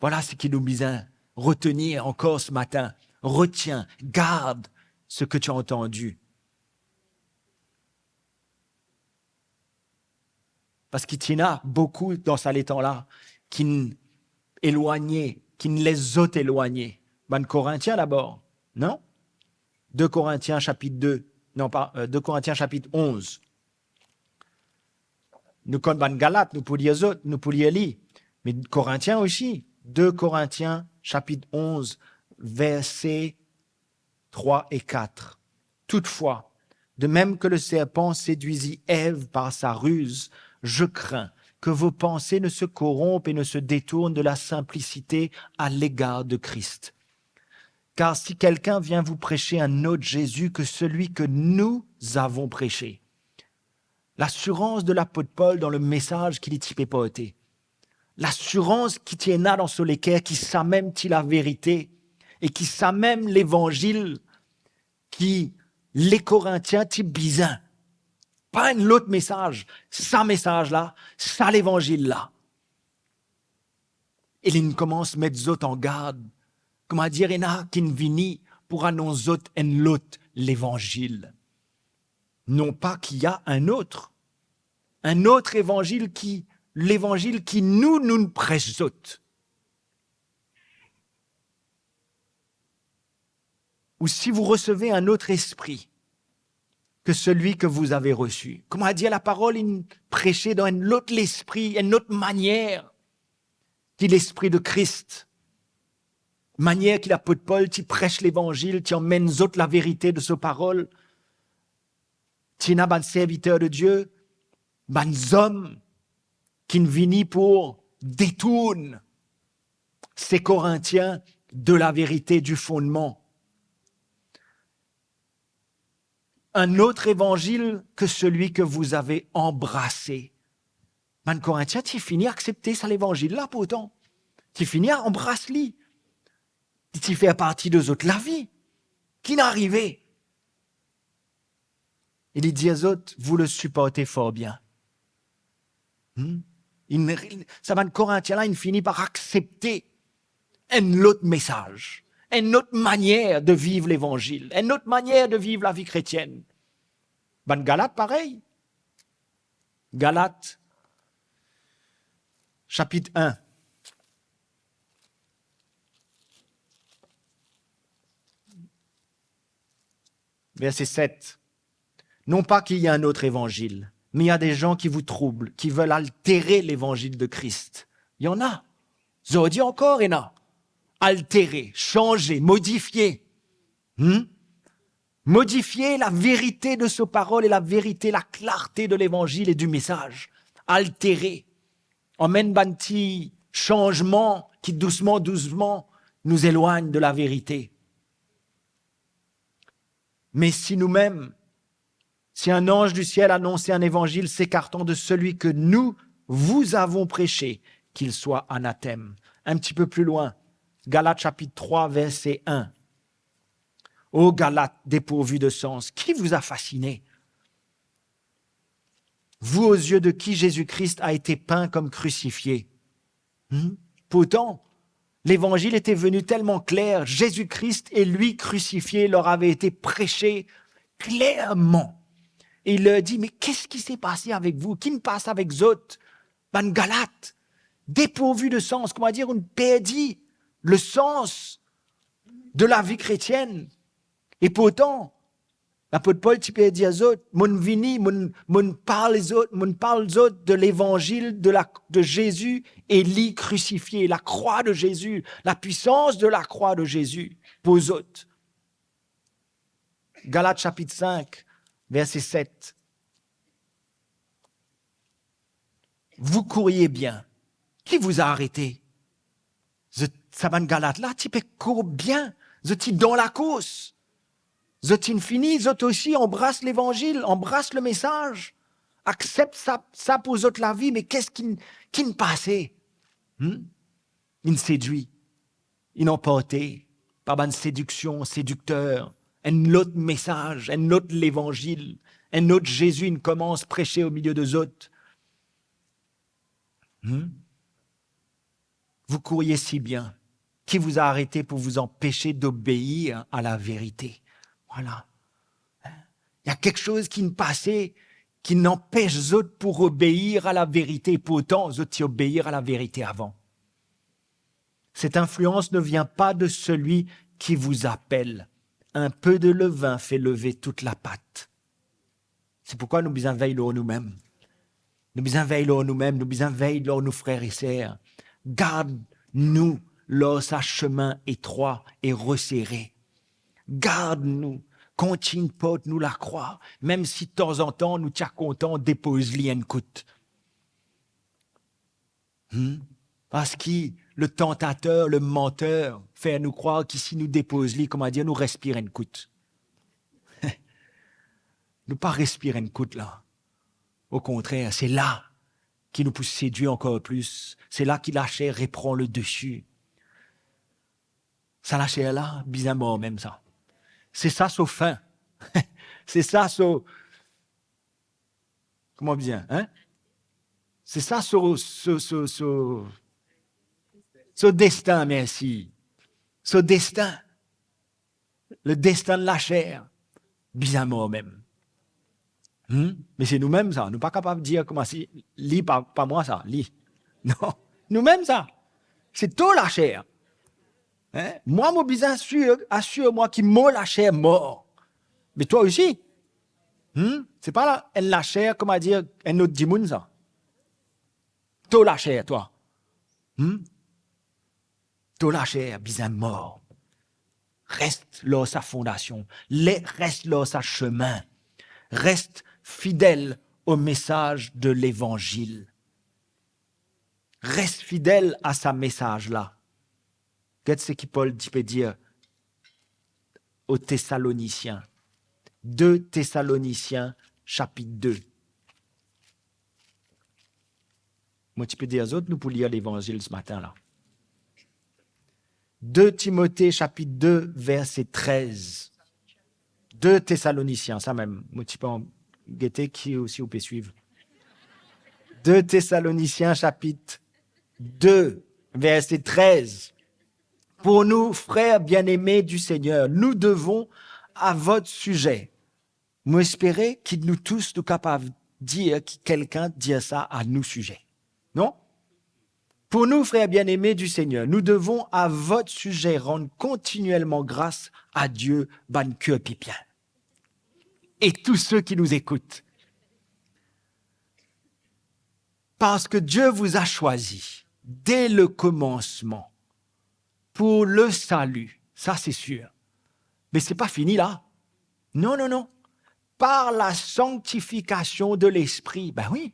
Vwala seki nou bizin retenir ankor se matin. Retiens, garde ce que tu as entendu. Parski ti ena boukou dan sa letan la ki'nn elwagne, ki'nn les zot elwagne. Bann Korintien dabor, non? Deux Corinthiens chapitre deux, non pa, euh, deux Corinthiens chapitre onze. Nou konn bann Galat, nou pou lir zot, nou pou lir li. Me Korintien osi, deux Corinthiens chapitre onze, verset trois et quatre. Toutefois, de même que le serpent séduisit Ève par sa ruse, je crains que vos pensées ne se corrompent et ne se détournent de la simplicité à l'égard de Christ. Car si quelqu'un vient vous prêcher un autre Jésus que celui que nous avons prêché, lasirans de lapot Pol dan lemesaz ki li ti pe porte, lasirans ki ti ena dan so leker ki samem ti laverite e ki samem levanzil ki Lekorintien ti bizin. Pa enn lot mesaz, sa mesaz la, sa levanzil la. E li'nn koumans met zot an gard, koumadir ena ki'nn vini pou anons zot enn lot levanzil. Non pa ki a enn lot, enn lot evanzil ki, levanzil ki nou, nou'nn pres zot. Ou si vous recevez un autre esprit que celui que vous avez reçu. Koumadir laparol inn prese dan enn lot lespri, enn lot manier ki Lespri de Kris. Manier ki lapot Pol ti pres levanzil, ti amenn zot laverite de so parol. Ti ena bann serviter de Die, bann zom ki'nn vini pou detourn se Korintien de laverite, du fondman. Un autre évangile que celui que vous avez embrassé. Bann Korintien ti fini aksepte sa levanzil la pourtan. Ti fini anbras li. Li ti fer parti de zot lavi. Ki'nn arive? E li dir zot, vous le supportez fort bien. Hmm? Inn, sa bann Korintien la, inn fini par aksepte enn lot mesaz, enn lot manier de viv levanzil, enn lot manier de viv lavi kretienn. Bann Galat parey. Galat, sapit enn, verse set. Non pas qu'il y a un autre évangile, mais il y a des gens qui vous troublent, qui veulent altérer l'évangile de Christ. Il y en a. Zordi ankor ena. Altere, sanze, modifie. Hmm? modifie laverite de so parol e laverite, laklarte de levanzil e di mesaz, altere, amenn bann ti sanzman ki dousman, dousman nou elwagn de laverite. Me si noumem, si un anz di siel anons un levanzil s'écartant de celui que nous vous avons prêché, qu'il soit anathème. Un petit peu plus loin, Galates chapitre trois, verset un. O Galates dépourvus de sens, qui vous a fasciné, vous aux yeux de qui Jésus-Christ a été peint comme crucifié ? Hmm ? Pourtant, l'évangile était venu tellement clair, Jésus-Christ et lui crucifié leur avait été prêché clairement. Et il leur dit, mais qu'est-ce qui s'est passé avec vous ? Ki'nn pas avek zot, bann Galat, dépourvus de sens, kouma dir, ou'nn perdi le sens de la vie chrétienne. Et pourtant, lapot Pol ti pe dir zot, mo'nn vini, mo'nn, mo'nn parl zot, mo'nn parl zot de levanzil de la, de Zezi e li krisifie, la krwa de Zezi, la pwisans de la krwa de Zezi pou zot. Galat sapit sink, verse set. Vous couriez bien. Qui vous a arrêté ? Zot, sa bann Galat la, ti pe kour bien. Zot ti dan lakours. Zot inn fini, zot osi, anbras levanzil, anbras lemesaz. Aksept sa, sa pou zot lavi, me kisa ki, ki'nn pase ? Hmm ? Inn sedwi, inn anporte par bann sediksion, sedikter, enn lot mesaz, enn lot levanzil, enn lot Zezi inn koumans prese omilie de zot. Hmm ? Vous couriez si bien, qui vous a arrêté pour vous empêcher d'obéir à la vérité ? Voilà. Hein ? Il y a quelque chose ki'nn pase, ki'nn anpes zot pou obeir a laverite, pourtan zot ti obeir a laverite avan. Cette influence ne vient pas de celui qui vous appelle. Un peu de levain fait lever toute la pâte. Se pourkwa nou bizin vey lor noumem. Nou bizin vey lor noumem, nou bizin vey lor nou frer e ser. Gard nou lor sa semin etrwa e resere. Gard nou, kontign port nou lakrwa, mem si tanzantan nou ti a kontan depoz li enn kout. Hmm ? Parski le tantater, le manter, fer nou krwar ki si nou depoz li, kouma dir, nou respir enn kout. Nou pa respir enn kout la. Okontrer, se la ki nou pou sedwi ankor plis. Se la ki laser repran le desi. Sa laser la, bizin mor mem sa. Se sa so fin. Se sa so, kouma bizin, hein ? Se sa so, so, so, so, so destin, mersi. So destin. Le destin de la chair. Bizin mor mem. Hmm ? Me se noumem sa. Nou pa kapav dir koumsa, li pa, pa mwa sa, li. Non. Noumem sa. Se to laser. Hein ? Mwa, mo bizin asir, asir mwa ki mo laser mor. Me twa osi. Hmm ? Se pa la, enn laser, kouma dir, enn lot dimoun sa. To laser, twa. Hmm ? To laser bizin mor. Res lor sa fondasion. Le, res lor sa semin. Res fidel o mesaz de levanzil. Res fidel a sa mesaz la. Get seki Pol ti pe dir o Tesalonisien. De Tesalonisien, sapit de. Mo ti pe dir zot, nou pou lir Levanzil se matin la. De Timote, sapit de, verse trez. De Tesalonisien, sa mem. Mo ti pe gete ki osi ou pe swiv. De Tesalonisien, sapit de, verse trez. Pour nous, frères bien-aimés du Seigneur, nous devons à votre sujet. Mo espere ki nou tous nou kapav dir ki kikenn dir sa a nou size. Non ? Pour nous, frères bien-aimés du Seigneur, nous devons à votre sujet rendre continuellement grâce à Dieu, bann ker pipien. Et tous ceux qui nous écoutent. Parce que Dieu vous a choisi dès le commencement pour le salut. Sa, se sir. Me se pa fini la. Non, non, non. Par la sanctification de l'Esprit. Ben oui.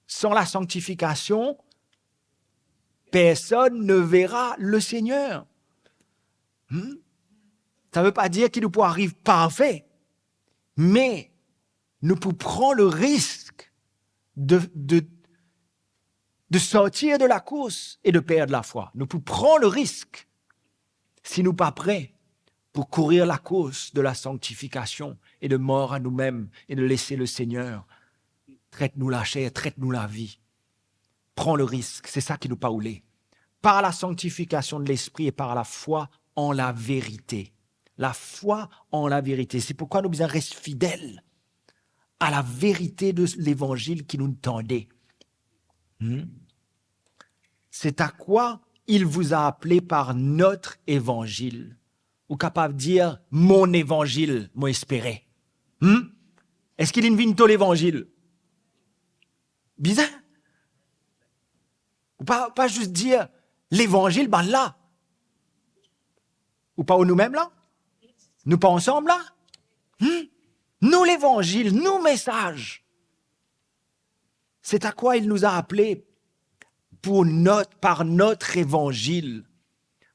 Sans la sanctification, personne ne verra le Seigneur. Hmm? Sa ve pa dir ki nou pou ariv parfe, me nou pou pran le risk de, de, de sortir de la course et de perdre la foi. Nou pou pran le risk si nou pa pre pou kourir lakours de la sanctification et de mort à nous-mêmes et de laisser le Seigneur tret nou laser, tret nou lavi. Pran le risk, se sa ki nou pa oule. Par la sanctification de l'Esprit et par la foi en la vérité. La foi en la vérité. Se pourkwa nou bizin res fidel a la verite de levanzil ki nou tande. Hmm? C'est à quoi il vous a appelé par notre évangile. Ou kapav dir, mon évangil, mo espere. Hmm? Eski linn vinn to levanzil? Bizin. Ou pa, pa zis dir, levanzil bann la. Ou pa ou nou mem la? Nou pa ansam la? Hmm? Nou levanzil, nou mesaz. C'est à quoi il nous a appelés pour notre, par notre évangile,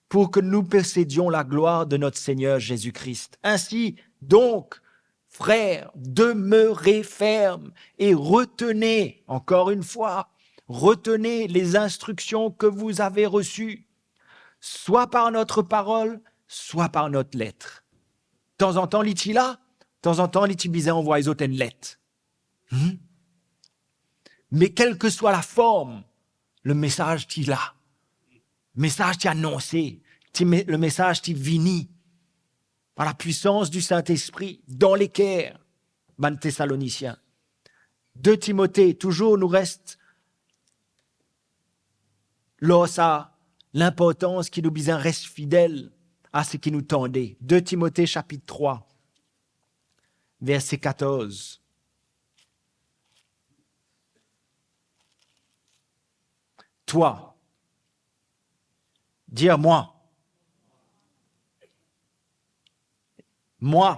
pour que nous possédions la gloire de notre Seigneur Jésus-Christ. Ainsi, donc, frères, demeurez fermes et retenez, encore une fois, retenez les instructions que vous avez reçues, soit par notre parole, soit par notre lettre. Tanzantan li ti la, tanzantan li ti bizin anvway zot enn let. Hmm? Me kelkeswa laform, lemesaz ti la. Mesaz ti anonse, ti me-, lemesaz ti vini par la puissance du Saint-Esprit dan leker bann Tesalonisien. De Timote, touzour nou res lor sa, linportans ki nou bizin res fidel a seki nou tande. De Timote sapit trwa, verse katorz. Toi, dir mwa. Mwa.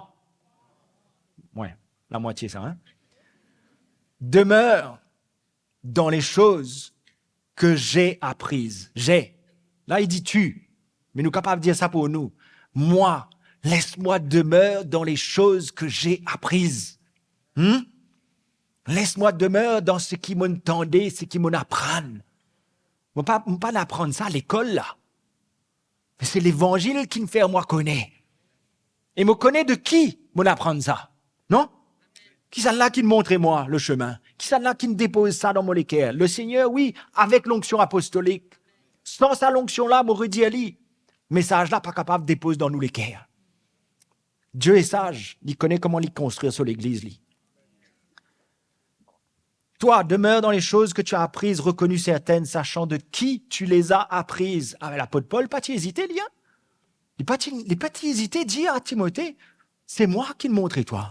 Wi, lamwatie sa, hein? Demeure dans les choses que j'ai apprises. J'ai. La, li dir tu. Me nou kapav dir sa pou nou. Mwa, laisse-moi demeurer dans les choses que j'ai apprises. Hmm? Laisse-moi demeurer dans seki mo'nn tande, seki mo'nn aprann. Mo pa, mo pa'nn aprann sa lekol la. Me se levanzil ki'nn fer mwa kone. E mo kone de ki mo'nn aprann sa. Non? Kisannla ki'nn montre mwa lesime? Kisannla ki'nn depoz sa dan mo leker? Lesegner, wi, avek lonksion apostolik. San sa lonksion la, mo redir li, mesaz la pa kapav depoz dan nou leker. Dieu est sage, li kone kouma li konstrir so legliz li. Toi, demeure dans les choses que tu as apprises, reconnues certaines, sachant de qui tu les as apprises. Ah, lapot Pol pa ti ezite, li, hein? Li pa ti, li pa ti ezite dir a Timote, se mwa ki'nn montre twa,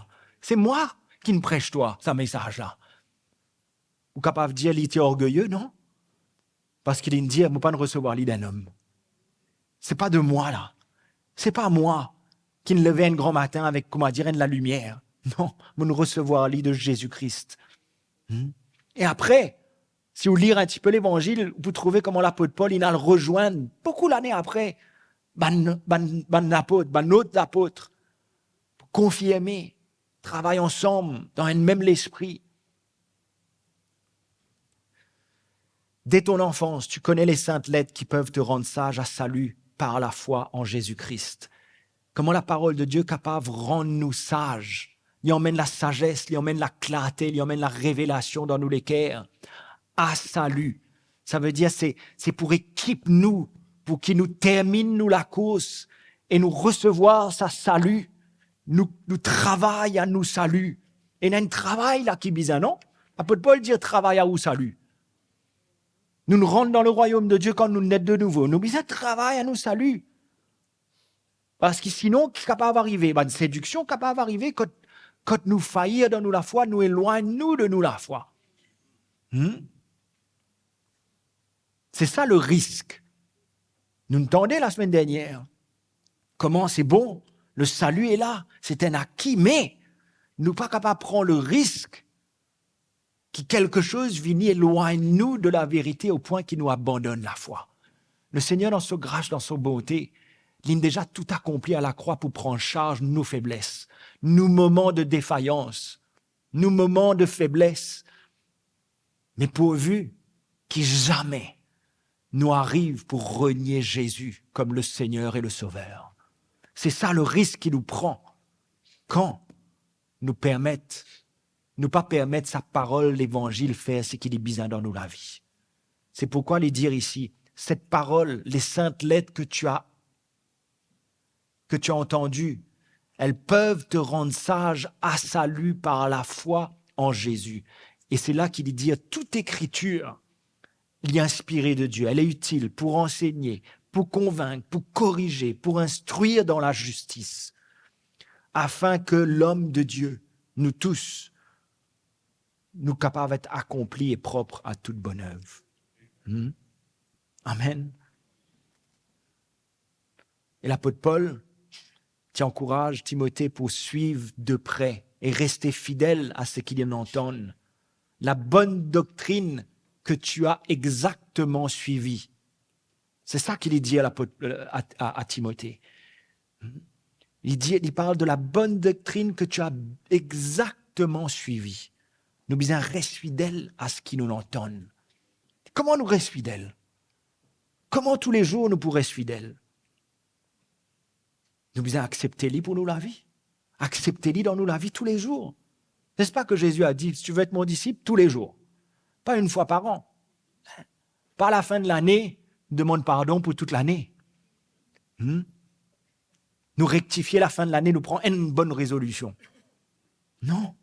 se mwa ki'nn pres twa sa mesaz la. Ou kapav dir li ti orgeye, non? Parski li'nn dir, mo pa'nn resevwar li d'enn om. Se pa de mwa la. Se pa mwa ki'nn leve enn gran matin avek, kouma dir, enn lalimier. Non, mo'nn resevwar li de Zezi Kris. Hmm? E apre, si ou lir enn tipe Levanzil, ou pou trouve kouma lapot Pol, li'nn al rezwenn, boukou lane apre, bann, bann, bann lapot, bann lot lapot, pou konfirme, travay ansam dan enn mem lespri. Dès ton enfance, tu connais les saintes lettres qui peuvent te rendre sage à salut par la foi en Jésus-Christ. Kouma laparol de Die kapav rann nou saz? Li amenn lasazes, li amenn laklarte, li amenn larevelasion dan nou leker. A sali. Savedir se, se pou ekip nou, pou ki nou terminn nou lakours e nou resevwar sa sali, nou, nou travay a nou sali. Ena enn travay la ki bizin, non? Lapot Pol dir, travay a ou sali. Nou'nn rant dan lerwayom de Die kan nou net de nouvo. Nou bizin travay a nou sali. Parski sinon, ki kapav arive? Bann sediksion kapav arive kot, kot nou fair dan nou lafwa, nou elwagn nou de nou lafwa. Hmm? Se sa lerisk. Nou'nn tande lasemenn dernier kouma se bon Le sali e la, se enn aki, me nou pa kapav pran le risk ki kelke soz vini elwagn nou de laverite o pwin ki nou abandonn lafwa. Le Segner, dan so gras, dan so bonte, linn deza tou akonpli a lakrwa pou pran sarz nou febles, nou moman de defayans, nou moman de febles. Me pourvi ki zame nou ariv pou renie Zezi kom le Segner e le Sover. Se sa le risk ki nou pran kan nou permet, nou pa permet sa parol levanzil fer seki li bizin dan nou lavi. Se pourkwa li dir isi, cette parole, les saintes lettres que tu as, que tu as entendues, elles peuvent te rendre sage à salut par la foi en Jésus. E se la ki li dir, toute écriture, li inspire de Dieu, elle est utile pour enseigner, pour convaincre, pour corriger, pour instruire dans la justice, afin que l'homme de Dieu, nous tous, nou kapav et akonpli e prop a tout bonn oev. Hmm? Amen. E lapot Pol ti ankouraz Timote pou swiv de pre e reste fidel a seki li antann. La bonne doctrine que tu as exactement suivie. Se sa ki li dir lapot, euh, a, a, a Timote. Li dir, li parl de la bonne doctrine que tu as exactement suivie. Nou bizin res fidel a seki nou antann. Kouma nou res fidel? Kouma toulezour nou pou res fidel? Nou bizin aksepte li pou nou lavi. Aksepte li dan nou lavi toulezour. N'est-ce pas que Jésus a dit, si tu veux être mon disciple, tous les jours. Pas une fois par an. Pas à la fin de l'année, demande pardon pour toute l'année. Hmm? Nou rektifie la fin de l'année, nou pran enn bonn rezolision. Non.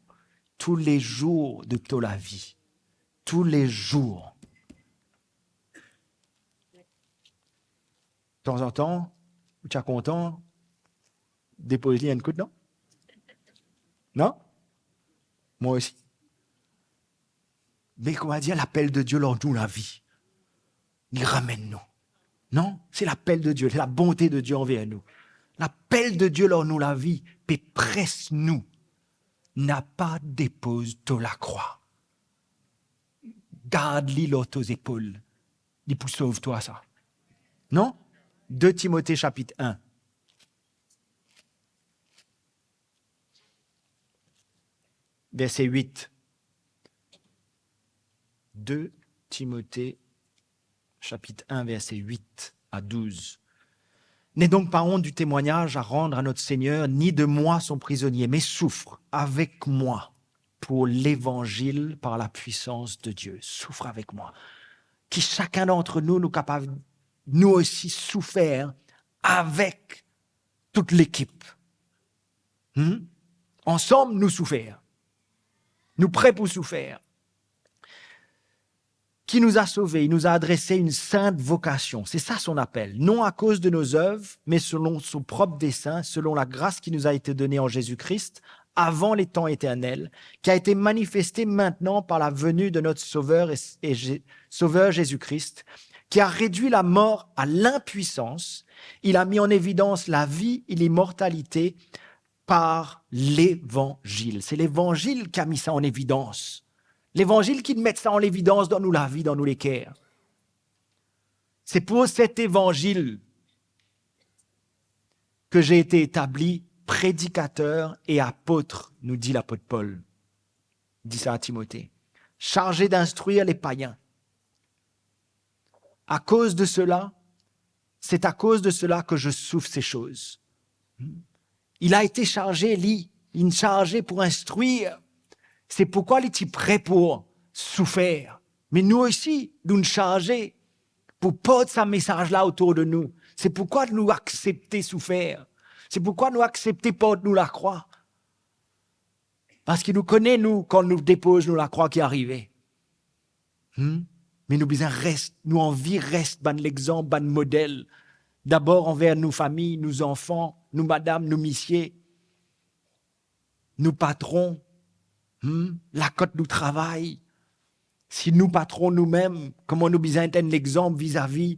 Tous les jours de ton lavi. Tous les jours. Tanzantan, ou ti a kontan depoz li enn kout, non? Non? Mwa osi. Me kouma dir, lapel de Dieu lor nou lavi, li ramenn nou. Non? Se lapel de Dieu, se la bonte de Dieu anver nou. Lapel de Dieu lor nou lavi pe pres nou. Napa depoz to lakrwa. Gard li lor to zepol. Li pou sov twa sa. Non? De Timote sapit enn. Verse wit. De Timote, sapit enn, verse wit a douz. N'aie donc pas honte du témoignage à rendre à notre Seigneur, ni de moi son prisonnier, mais souffre avec moi pour l'évangile par la puissance de Dieu. Souffre avec moi. Ki sakenn d'ant nou, nou kapav, nou osi, soufer avek tout lekip. Hmm? Ansam, nou soufer. Nou pre pou soufer. Qui nous a sauvés, il nous a adressé une sainte vocation. C'est ça son appel. Non à cause de nos œuvres, mais selon son propre dessein, selon la grâce qui nous a été donnée en Jésus-Christ, avant les temps éternels, qui a été manifestée maintenant par la venue de notre Sauveur et, et Jé-, Sauveur Jésus-Christ, qui a réduit la mort à l'impuissance, il a mis en évidence la vie et l'immortalité par l'évangile. Se levanzil ki a mi sa an evidans. Levanzil ki met sa an evidans dan nou lavi, dan nou leker. C'est pour cet évangile que j'ai été établi prédicateur et apôtre, nous dit l'apôtre Paul. Di sa a Timote. Chargé d'instruire les païens. À cause de cela, c'est à cause de cela que je souffre ces choses. Il a été chargé, li, li sarze pou instrir. Se pourkwa li ti pre pou soufer. Me nou osi, nou sarze pou port sa mesaz la otour de nou. Se pourkwa nou aksepte soufer. Se pourkwa nou aksepte port nou lakrwa. Parski nou kone nou, kan nou depoz nou lakrwa ki arive. Hmm? Me nou bizin res, nou anvi res bann lexanp, bann model. Dabor anver nou fami, nou zanfan, nou madam, nou misie, nou patron, hmm? Lakot nou travay. Si nou patron noumem, kouma nou bizin et enn lexanp vizavi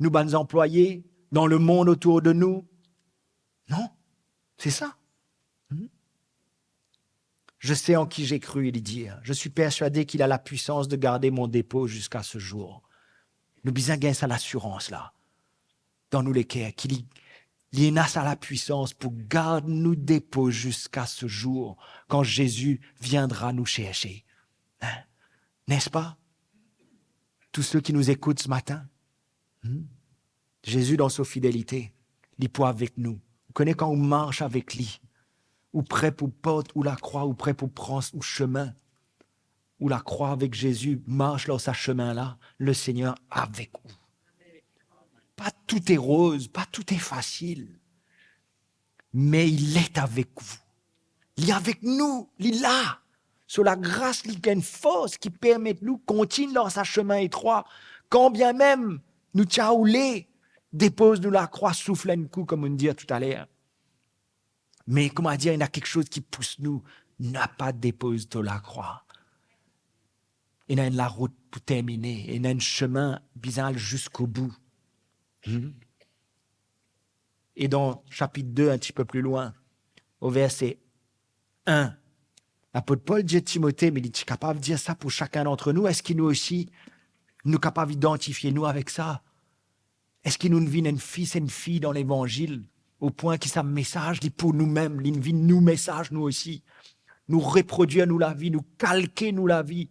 nou bann zanplwaye, dan lemond otour de nou? Non. C'est ça. Hmm? Je sais en qui j'ai cru, li dir. Je suis persuadé qu'il a la puissance de garder mon dépôt jusqu'à ce jour. Nou bizin gagn sa lasirans la dan nou leker, ki li, li ena sa lapwisans pou gard nou depo ziska se zour kan Zezi viendra nou serse. Hein? N'est-ce pas? Tous ceux qui nous écoutent ce matin, hmm? Zezi dan so fidelite, li pou avek nou. Ou kone kan ou mars avek li, ou pre pou port ou lakrwa, ou pre pou pran ou sime, ou lakrwa avek Zezi, mars lor sa sime la, Lesegner avek ou. Pa tou e roz, pa tou e fasil, me il est avec vous. Li avek nou, li la. So lagras, li gagn fors ki permet nou kontign dan sa sime etrwa. Kanbienmem nou ti a oule depoz nou lakrwa, souf enn kou, kouma nou dir toutaler. Me kouma dir, ena kiksoz ki pous nou, napa depoz to lakrwa. Ena enn larout pou termine, ena enn sime bizin al ziskobou. Hmm? E dan sapit de, enn tipe pli lwin, o verse enn, lapot Pol dir Timote, me li ti kapav dir sa pou sakenn dantre nou, eski nou osi, nou kapav idantifie nou avek sa? Eski nou vinn enn fis, enn fiy dan levanzil, o pwin ki sa mesaz li pou noumem, li vinn nou mesaz nou osi? Nou reprodwir nou lavi, nou kalke nou lavi,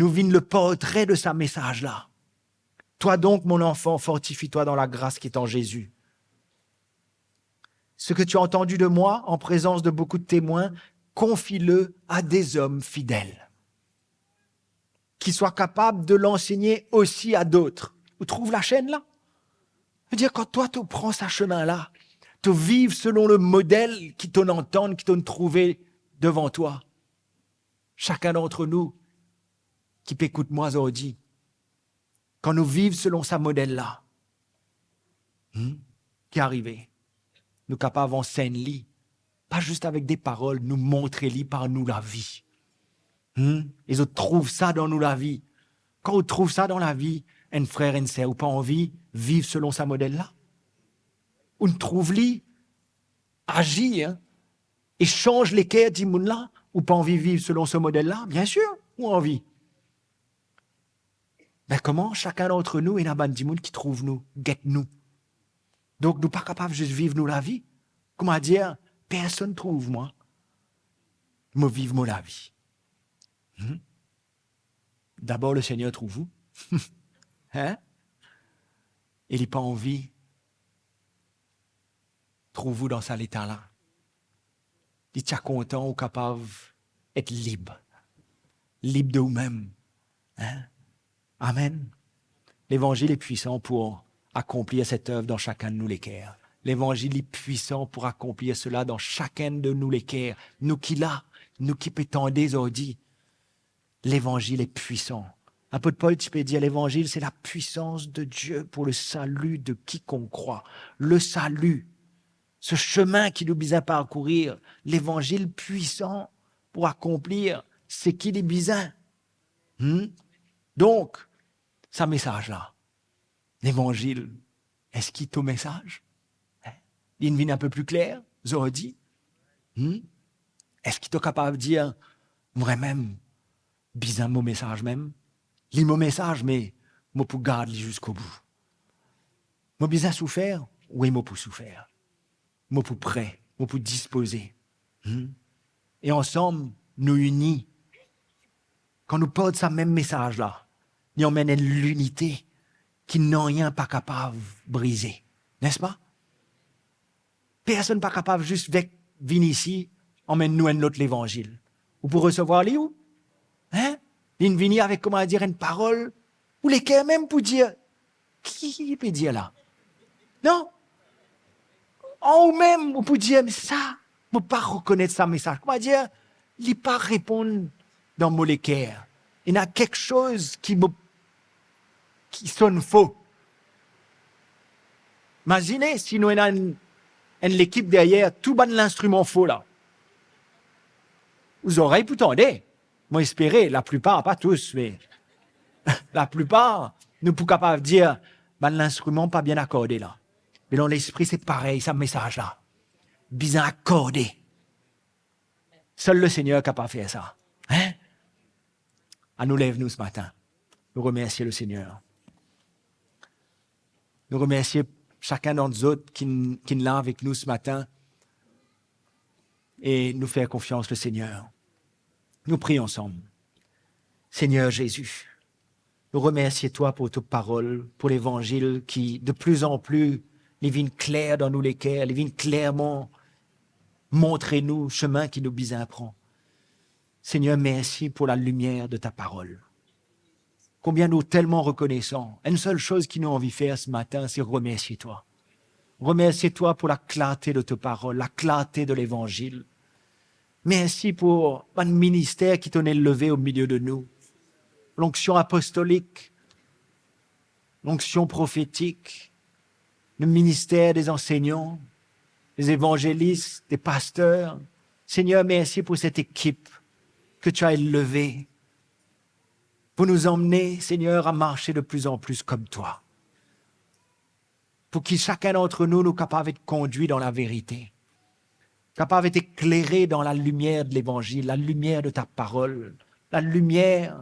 nou vinn le portre de sa mesaz la. Toi donc, mon enfant, fortifie-toi dans la grâce qui est en Jésus. Ce que tu as entendu de moi en présence de beaucoup de témoins, confie-le à des hommes fidèles, qui soient capables de l'enseigner aussi à d'autres. Ou trouv lasenn la? Vedir, kan twa to pran sa sime la, to viv selon le model ki to'nn antann, ki to'nn trouve devan twa, sakenn dantre nou ki pe ekout mwa zordi, kan nou viv selon sa model la, hmm, ki arive? Nou kapav ansenn li, pa zis avek de parol, nou montre li par nou lavi. Hmm? E zot trouv sa dan nou lavi. Kan ou trouv sa dan lavi enn frer, enn ser, ou pa anvi viv selon sa model la? Ou trouv li azir, hein, e sanz leker dimoun la, ou pa anvi viv selon so model la? Biensir, ou anvi. Me kouma sakenn dantre nou, ena bann dimoun ki trouv nou, get nou. Donk, nou pa kapav zis viv nou lavi, kouma dir, personn trouv mwa, mo viv mo lavi. Hmm? Dabor Lesegner trouv ou. Hein? E li pa anvi trouv ou dan sa leta la. Li ti a kontan ou kapav et lib. Lib de oumem. Hein? Amen. Levanzil li pwisan pou akonplir set ev dan sakenn nou leker. Levanzil li pwisan pou akonplir sela dan sakenn de nou leker. Nou ki la, nou ki pe tande zordi, Levanzil est puissant. Lapot Pol ti pe dir, Levanzil, c'est la puissance de Dieu pour le salut de quiconque croit. Le salut, ce chemin ki nou bizin parkourir, Levanzil pwisan pou akonplir seki li bizin. Hmm? Donk, sa mesaz la, Levanzil, eski to mesaz, hein, li vinn enn pe pli kler zordi? Hmm? Eski to kapav dir, mwa mem, bizin mo mesaz mem? Li mo mesaz, me mo pou gard li ziskobou. Mo bizin soufer? Wi, mo pou soufer. Mo pou pre, mo pou dispoze. Hmm? E ansam, nou ini. Kan nou port sa mem mesaz la, li anmenn enn linite ki nanye pa kapav brize, n'est-ce pas? Personn pa kapav zis vek vinn isi, anmenn nou enn lot levanzil. Ou pou resevwar li, ou? Hein? Li vini avek, kouma dir, enn parol, ou leker mem pou dir, ki li pe dir la? Non? An ou mem, ou pou dir, me sa, mo pa rekonet sa mesaz. Kouma dir, li pa reponn dan mo leker. Ena kiksoz ki mo, ki sonn fo. Imazine si nou ena enn, enn lekip deryer, tou bann linstriman fo la. Ou zorey pou tande. Mo espere, laplipar, pa tous, me laplipar, nou pou kapav dir, bann linstriman pa bien akorde la. Me dan lespri, se parey, sa mesaz la. bizin akorde. Sel Lesegner kapav fer sa. Hein? Anou lev nou se matin. Nou remersie Lesegner. Nou remersie sakenn dan zot ki, ki la avek nou se matin. E nou fer konfians Lesegner. Nou priye ansam. Segner Zezi, nou remersie twa pou to parol, pou levanzil ki, de pli an pli, li vinn kler dan nou leker, li vinn klerman montre nou semin ki nou bizin pran. Segner, mersi pou lalimier de ta parol. Konbien nou telman rekonesan. Enn sel soz ki nou anvi fer se matin, se remersie twa. Remersie twa pou laklarte de to parol, laklarte de levanzil. Mersi pou bann minister ki to'nn leve omilie de nou. Lonksion apostolik, lonksion profetik, le minister de zansegnan, de zevanzelis, de paster. Segner, mersi pou set ekip ke to inn leve pou nou amne, Segner, a marse de pli an pli kom twa. Pou ki sakenn dantre nou, nou kapav et kondwi dan laverite, kapav et eklere dan lalimier de levanzil, lalimier de ta parol, lalimier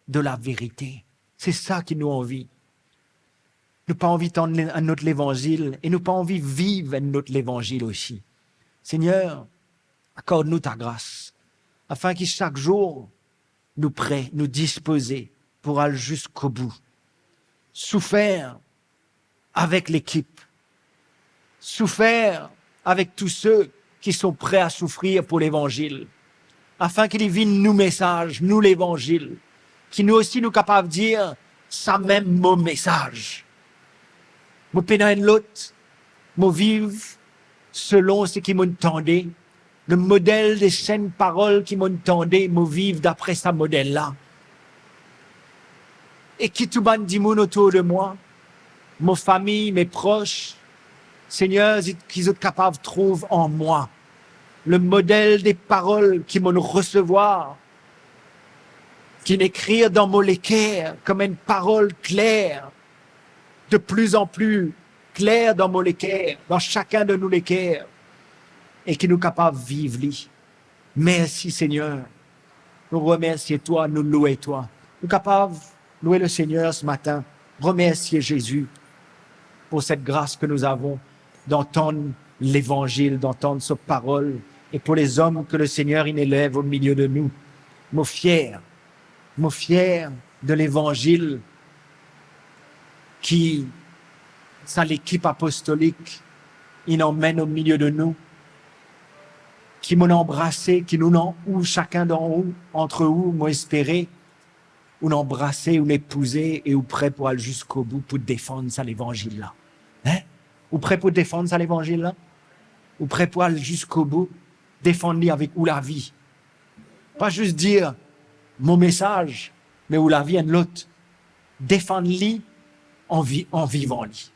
de laverite. Se sa ki nou anvi. Nou pa anvi tann enn lot levanzil e nou pa anvi viv enn lot levanzil osi. Segner, akord nou ta gras, afin ki sak zour nou pre, nou dispoze pou al ziskobou. Soufer avek lekip. Soufer avek tou se ki son pre a soufrir pou levanzil, afin ki li vinn nou mesaz, nou levanzil, ki nou osi nou kapav dir, samem mo mesaz. Mo pena enn lot, mo viv selon seki mo'nn tande, le model de sa enn parol ki mo'nn tande, mo viv dapre sa model la. E ki tou bann dimoun otour de mwa, mo fami, me pros, Segner, zot, ki zot kapav trouv an mwa le model de parol ki mo'nn resevwar, ki'nn ekrir dan mo leker kom enn parol kler, de pli an pli kler dan mo leker, dan sakenn de nou leker, e ki nou kapav viv li. Mersi, Segner. Nou remersie twa, nou loue twa. Nou kapav loue Lesegner se matin, remersie Zezi pou set gras ke nou avon d'antann levanzil, d'antann so parol, e pou lezom ke Lesegner inn elev omilie de nou. Mo fier, mo fier de levanzil ki sa lekip apostolik inn anmenn omilie de nou, ki mo'nn anbrase, ki nou ena ou, sakenn dan ou, antre ou, mo espere, ou'nn anbrase, ou'nn epouze e ou pre pou al ziskobou pou defann sa levanzil la. Hein? Ou pre pou defann sa levanzil la? Ou pre pou al ziskobou, defann li avek ou lavi? Pa zis dir, mo mesaz, me ou lavi enn lot. Defann li an vi-, an vivan li.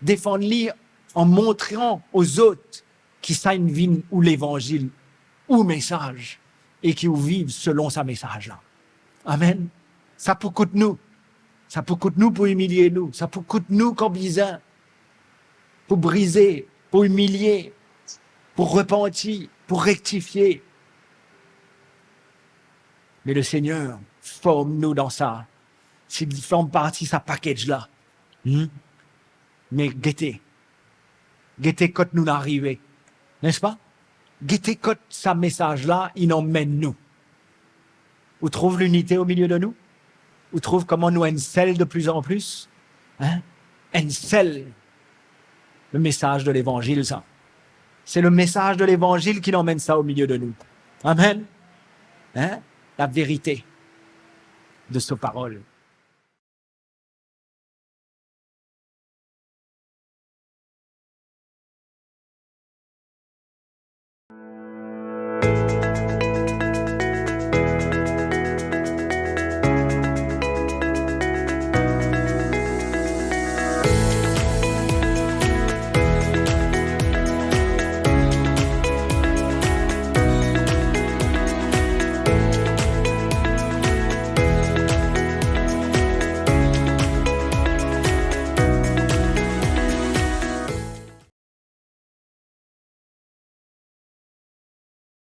Defann li an montran ozot ki sa inn vinn ou levanzil, ou mesaz, e ki ou viv selon sa mesaz la. Amen. Sa pou kout nou. Sa pou kout nou pou imilie nou. Sa pou kout nou kan bizin. Pou brize, pou imilie, pou repanti, pou rektifie. Me Lesegner, form nou dan sa. Si li form parti sa package la. Hmm? Me gete. Gete kot nou arive. Nespa? Gete kot sa mesaz la inn anmenn nou. Ou trouv linite omilie de nou? Ou trouv kouma nou enn sel de pli an pli? Hein? Enn sel. Le mesaz de levanzil sa. Se le mesaz de levanzil ki inn anmenn sa omilie de nou. Amen. Hein? Laverite de so parol.